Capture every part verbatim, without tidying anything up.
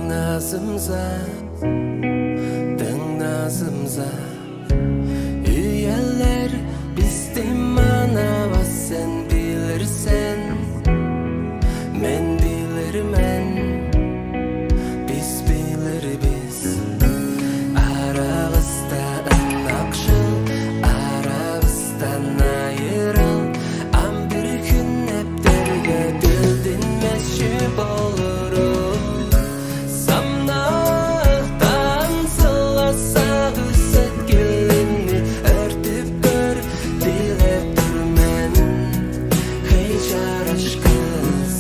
Назымза, дың назымза, үелер бисти манавас, сен билир сен, мен билир мен, бис билир бис. Аравыста ынакшыл, аравыстан айырыл, ам бир хүн эптерге билдинмес чүү болурул. Самнактан сыласа күзеткилимни өртүп көр, дилеп тур мен, хей, чараш кыс.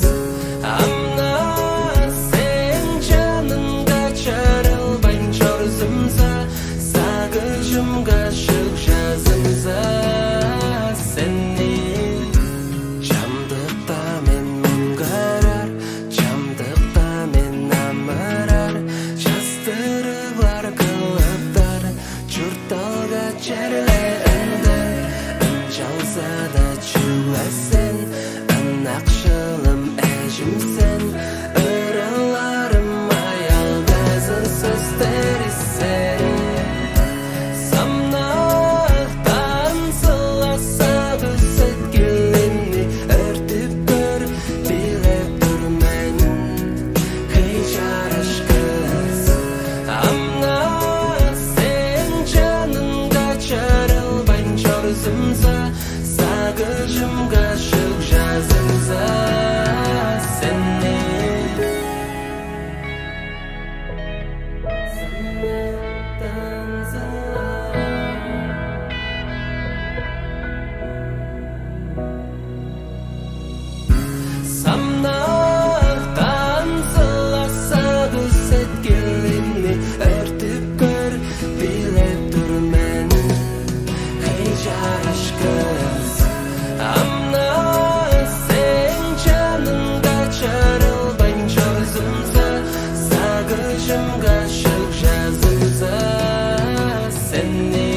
Ам-на сен чанымга чарылбайн чорзумза, сагыжымга шыгжазымза сени. Чамдыкта мен муңгарар, чамдыкта мен амырар, частырыглар кылыптар, чуртталга черле ындыр. Ынчалза-даа чүгле сен, ынакшылым, эжим сен, ырыларым аялдазын сөстери сен. Самнактан сыласа күзеткилимни өртүп көр, дилеп тур мен, хей, чараш кыс. Ам-на сен чанымга чарылбайн чорзумза, сагыжымга шыгжазымза сени. Самнактан сыласа күзеткилимни өртүп көр, билип тур мен, хей, чараш кыс. Ам-на сен чанымга чарылбайн чорзумза, сагыжымга шыгжазымза сени.